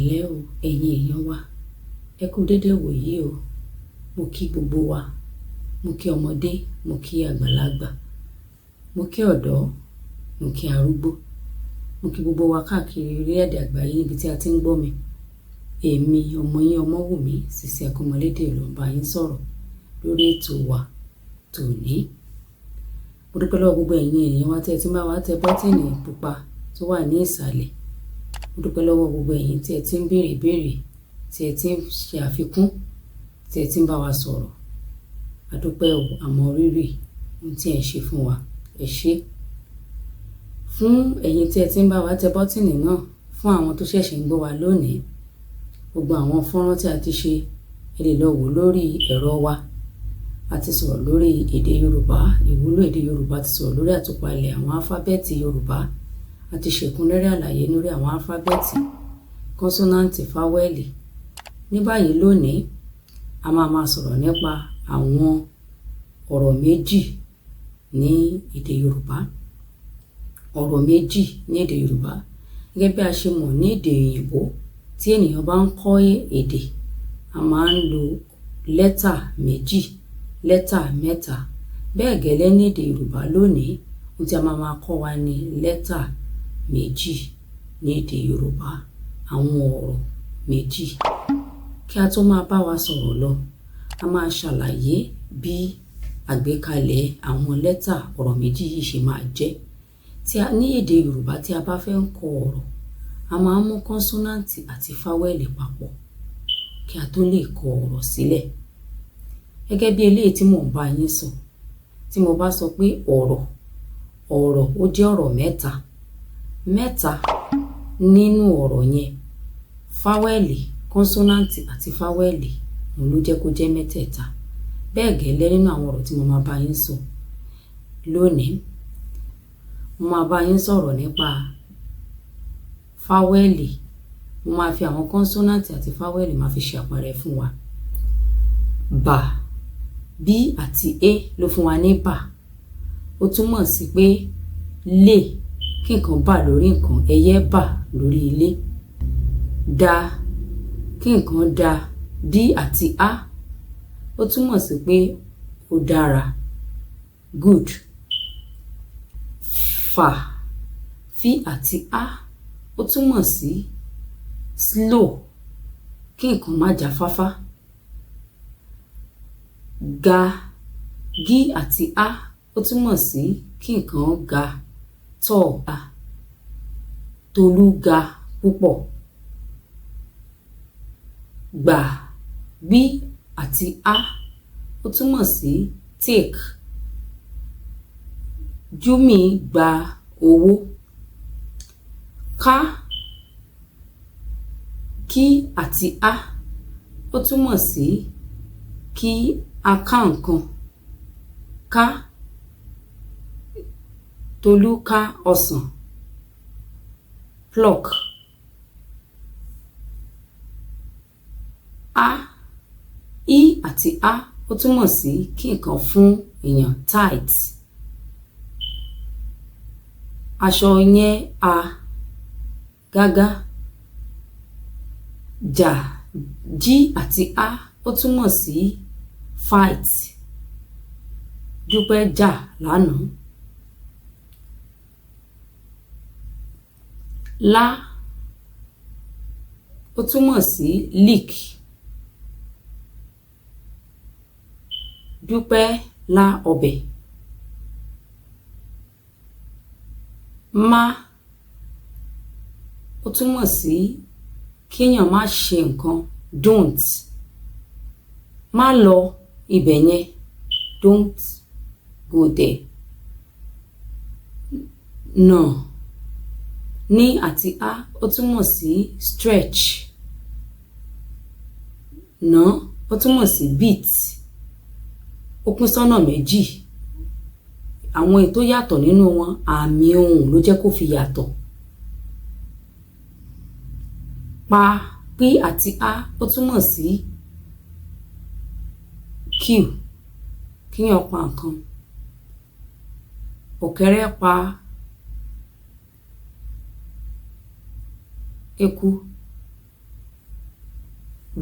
Ẹ ǹlẹ́ o, ẹ̀yin èèyàn wa. Ẹ kú dédé ìwòyí o. Mo kí gbogbo wa. Mo kí ọmọdé, mo kí àgbàlagbà, mo kí ọ̀dọ́, mo kí arúgbó. Mo kí gbogbo wa káàkiri orílẹ̀-èdè àgbáyé níbi tí a ti ń gbọ́ mi. Èmi, ọmọ yín, Ọmọ́wùmí, Sisi Akọ́mọlédè ló ń bá yín sọ̀rọ̀ lórí ètò wa tòní. Mo dúpẹ́ lọ́wọ́ gbogbo ẹ̀yin èèyàn wa tí ẹ ti ń bá wa tẹ bọ́tíìnì pupa tó wà ní ìsàlẹ̀. Mo dúpẹ́ lọ́wọ́ gbogbo ẹ̀yin tí ẹ ti ń béèrè ìbéèrè, tí ẹ ti ń ṣe àfikún, tí ẹ ti ń bá wa sọ̀rọ̀. A dúpẹ́ o, a mọ rírì ohun tí ẹ̀ ń ṣe fún wa. Ẹ ṣé. Fún ẹ̀yin tí ẹ ti ń bá wa tẹ bọ́tíìnì náà, fún àwọn tó ṣẹ̀ṣẹ̀ ń gbọ́ wa lónìí, gbogbo àwọn fọ́nrán tí a ti ṣe, ẹ lè lọ wò lórí ẹ̀rọ wa. A ti sọ̀rọ̀ lórí èdè Yorùbá, ìwúlò èdè Yorùbá, a ti sọ̀rọ̀ lórí àtúpalẹ̀ àwọn álúfábẹ́ẹ̀tì Yorùbá. A ti ṣèkúnrẹ́rẹ́ àlàyé lórí àwọn álúfábẹ́ẹ̀tì, kọ́nsọ́náǹtì, fáwẹ́ẹ̀lì. Ní báyìí lónìí, a máa máa sọ̀rọ̀ nípa àwọn ọ̀rọ̀ méjì ní èdè Yorùbá. Ọ̀rọ̀ méjì ní èdè Yorùbá. Gẹ́gẹ́ bí a ṣe mọ̀ ní èdè òyìnbó, tí ènìyàn bá ń kọ́ èdè, a máa ń lo lẹ́tà méjì, lẹ́tà mẹ́ta. Bẹ́ẹ̀ gẹ́lẹ́ ní èdè Yorùbá lónìí, ohun tí a máa máa kọ́ wa ní lẹ́tà méjì ní èdè Yorùbá, àwọn ọ̀rọ̀ méjì. Kí a tó máa bá wa sọ̀rọ̀ lọ, a máa ṣàlàyé bí àgbékalẹ̀ àwọn lẹ́tà ọ̀rọ̀ méjì yìí ṣe máa jẹ́. Tí a, ní èdè Yorùbá tí a bá fẹ́ ń kọ ọ̀rọ̀, a máa ń mú kọ́nsọ́náǹtì àti fáwẹ́ẹ̀lì papọ̀ kí a tó lè kọ ọ̀rọ̀ sílẹ̀. Gẹ́gẹ́ bí eléyìí tí mò ń bá yín sọ, tí mo bá sọ pé ọ̀rọ̀, ọ̀rọ̀ ó jẹ́ ọ̀rọ̀ mẹ́ta. Mẹ́ta nínú ọ̀rọ̀ yẹn, fáwẹ́ẹ̀lì, kọ́nsọ́náǹtì àti fáwẹ́ẹ̀lì, òun ló jẹ́ kó jẹ́ mẹ́tẹ̀ẹ̀ta. Bẹ́ẹ̀ gẹ́lẹ́ nínú àwọn ọ̀rọ̀ tí mo máa bá yín sọ lónìí. Mo máa bá yín sọ̀rọ̀ nípa fáwẹ́ẹ̀lì. Mo máa fi àwọn kọ́nsọ́náǹtì àti fáwẹ́ẹ̀lì máa fi ṣe àpẹẹrẹ fún wa. Bà, B àti A ló fún wa ní bà. Ó túmọ̀ sí pé lè, kí nǹkan bà lórí nǹkan, ẹyẹ bà lórí ilé. Da, kí nǹkan da, D àti A, ó túmọ̀ sí pé ó dára, good. Fà, F àti A, ó túmọ̀ sí slow, kí nǹkan má jáfáfá. Ga, G àti A, ó túmọ̀ sí kí nǹkan ga, tall. Tolú ga púpọ̀. Gbà, B àti A, ó túmọ̀ sí take. Júmì gba owó. Ká, K àti A, ó túmọ̀ sí kí a ká nǹkan. Ká, Tolú ká ọsàn. Pluck. A, I àti A, ó túmọ̀ sí kí nǹkan fún èèyàn, tight. Aṣọ yẹn a gágá. Jà, G àti A, ó túmọ̀ sí fight. Dúpẹ́ jà lánàá. Lá, ó túmọ̀ sí lick. Dúpẹ́ lá ọbẹ̀. Má, ó túmọ̀ sí kí èèyàn má ṣe nǹkan, don't. Má lọ ibẹ̀ yẹn, don't go there. Nà, Ní àti A, ó túmọ̀ sí stretch. Nà, ó túmọ̀ sí beat. Ó pín sọ́nà méjì. Àwọn èyí tó yàtọ̀ nínú wọn, àmì ohùn ló jẹ́ kó fi yàtọ̀. Pa, P àti A, ó túmọ̀ sí kill, kí èèyàn pa nǹkan. Ọ̀kẹ́rẹ́ pa eku.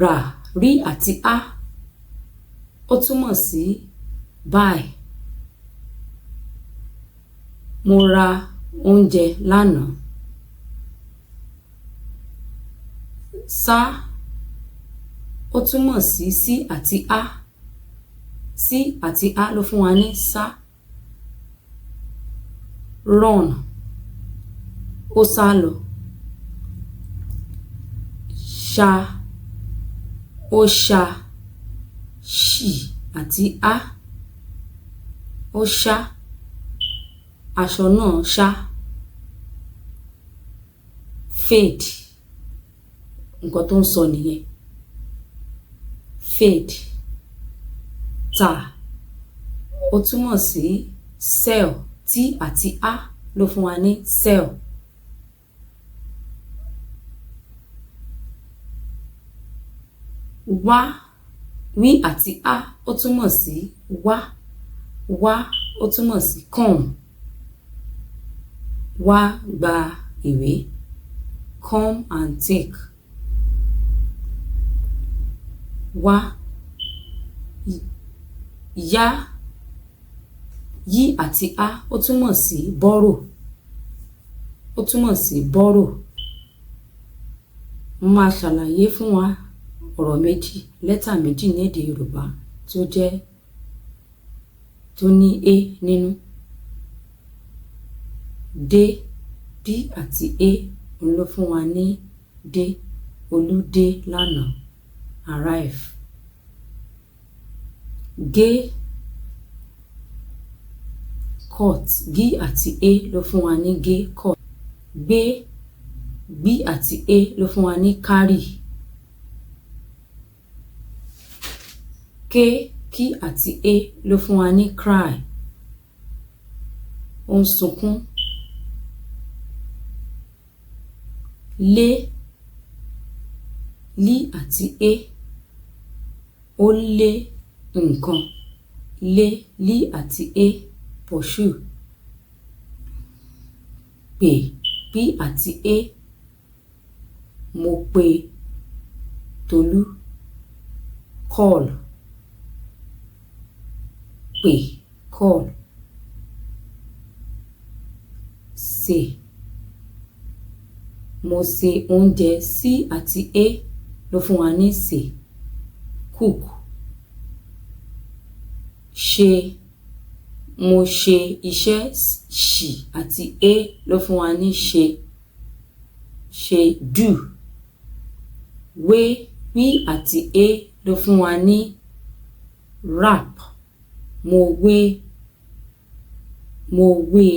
Rà, rí àti á, ó túmọ̀ sí buy. Mo ra oúnjẹ lánàá. Sá, ó túmọ̀ sí sí àti á. Sí àti á ló fún wa ní sá. Run, ó sá lọ. Ṣa, ó ṣa. Ṣì àti á, ó ṣá. Aṣọ náà ṣá. Fade, nǹkan tó ń sọ nìyẹn. Fade. Tà, ó túmọ̀ sí sell. T àti á ló fún wa ní sell. Wá, wí àti á, ó túmọ̀ sí wá. Wá, ó túmọ̀ sí come. Wá gba ìwé, come and take. Wá. Yá, yí àti á, ó túmọ̀ sí borrow. Ó túmọ̀ sí borrow. Mo máa ṣàlàyé fún wa ọ̀rọ̀ méjì, lẹ́tà méjì ní èdè Yorùbá tí ó jẹ́ tó ní é nínú. Dé, d àti é, òun ló fún wa ní dé. Olú dé lánàá, arrive. Gé, cut. Gí àti é ló fún wa ní gé, cut. Gbé, gbí àti é ló fún wa ní carry. Ké, kí àti é ló fún wa ní cry. Ó ń sunkún. Lé, lí àti é, ó lé nǹkan. Lé, lí àti é, pursue. Pè, pí àti é, mo pe Tolú, call. Pè, call. Sè, mo se oúnjẹ. Sí àti é ló fún wa ní sè, cook. Ṣe, mo ṣe iṣẹ́. Ṣì àti é ló fún wa ní ṣe, ṣe, do. Wé, wí àti é ló fún wa ní wrap. Mo wé, mo wé,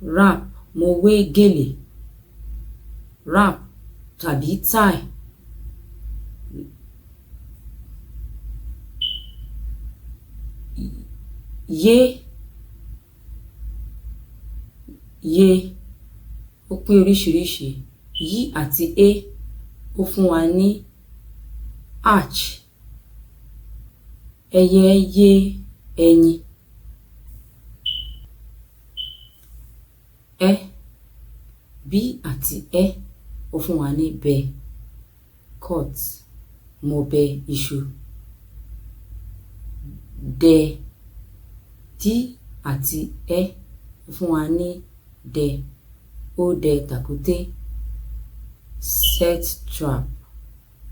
wrap. Mo wé gèlè, wrap tàbí tie. Yé, yé, ó pín oríṣiríṣi. Yí àti é, ó fún wa ní arch. Ẹyẹ yé ẹyin. Ẹ, bí àti ẹ́, ó fún wa ní bẹ, cut. Mo bẹ iṣu. Dẹ, dí àti ẹ́, ó fún wa ní dẹ. Ó dẹ tàkúté, set trap.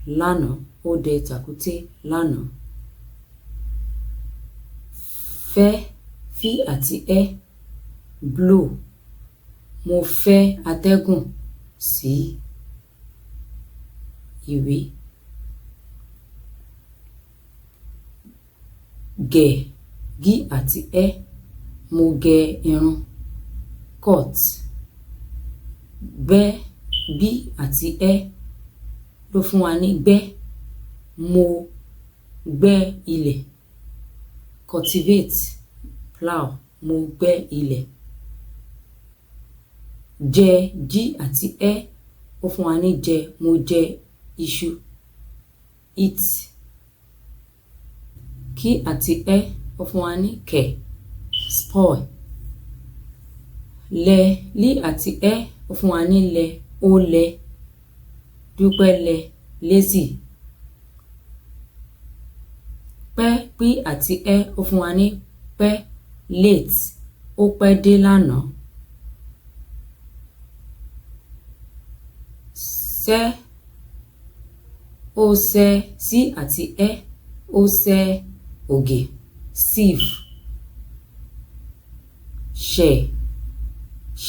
Lánàá, ó dẹ tàkúté lánàá. Fẹ́, fí àti ẹ́, blow. Mo fẹ́ atẹ́gùn sí ìwé. Gẹ̀, gí àti ẹ́, mo gẹ irun, cut. Gbẹ́, gbí àti ẹ́ ló fún wa ní gbẹ́. Mo gbẹ́ ilẹ̀, cultivate, plough. Mo gbẹ́ ilẹ̀. Jẹ, jí àti ẹ́, ó fún wa ní jẹ. Mo jẹ iṣu, eat. Kí àti ẹ́, ó fún wa ní kẹ̀, spoil. Lẹ, lí àti ẹ́, ó fún wa ní lẹ. Ó lẹ. Dúpẹ́ lẹ, lazy. Pẹ́, pí àti ẹ́, ó fún wa ní pẹ́, late. Ó pẹ́ dé lánàá. Sẹ́, ó sẹ́, sí àti ẹ́, ó sẹ́ ògì, sieve. Ṣẹ̀,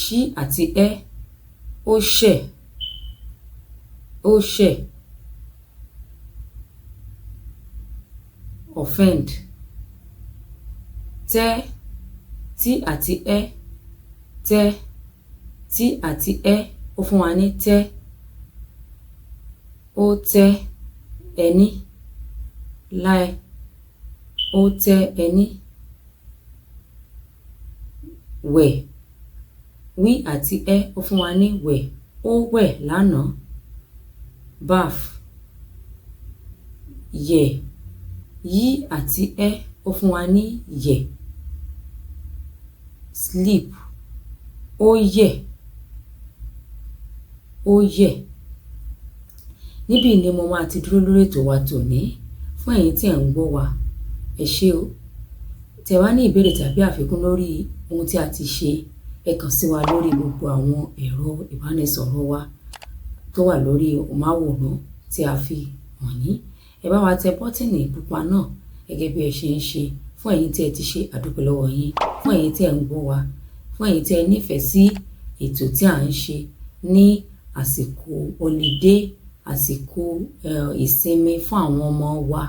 ṣí àti ẹ́, ó ṣẹ̀, ó ṣẹ̀, offend. Tẹ́, tí àti ẹ́, tẹ́, tí àti ẹ́, ó fún wa ní tẹ́, ó tẹ́ ẹní, láì, ó tẹ́ ẹní. Wẹ̀, wí àti ẹ́, ó fún wa ní wẹ̀, ó wẹ̀ lánàá, baff. Yẹ̀, yí àti ẹ́, ó fún wa ní yẹ̀, sleep. Ó yẹ̀, ó yẹ̀. Níbí ni mo máa ti dúró lórí ètò wa tòní. Fún ẹ̀yin tí ẹ̀ ń gbọ́ wa, ẹ ṣé o. Tí ẹ bá ní ìbéèrè tàbí àfikún lórí ohun tí a ti ṣe, ẹ kàn sí wa lórí gbogbo àwọn ẹ̀rọ ìbánisọ̀rọ̀ wa tó wà lórí máwòrán tí a fi hàn yín. Ẹ bá wa tẹ bọ́tìnì pupa náà gẹ́gẹ́ bí ẹ ṣe ń ṣe. Fún ẹ̀yin tí ẹ ti ṣe, a dúpẹ́ lọ́wọ́ yín. Fún ẹ̀yin tí ẹ̀ ń gbọ́ wa, fún ẹ̀yin tí ẹ nífẹ̀ẹ́ sí ètò tí à ń ṣe ní àsìkò ọlidé, àsìkò ìsinmi fún àwọn ọmọ wa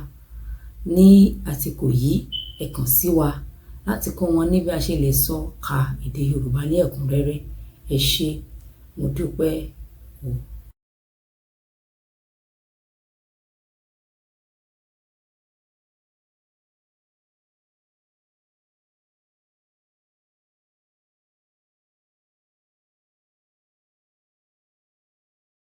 ní àsìkò yìí, ẹ kàn sí wa láti kọ́ wọn ní bí a ṣe lè sọ ka èdè Yorùbá ní ẹ̀kúnrẹ́rẹ́. Ẹ ṣé, mo dúpẹ́ o.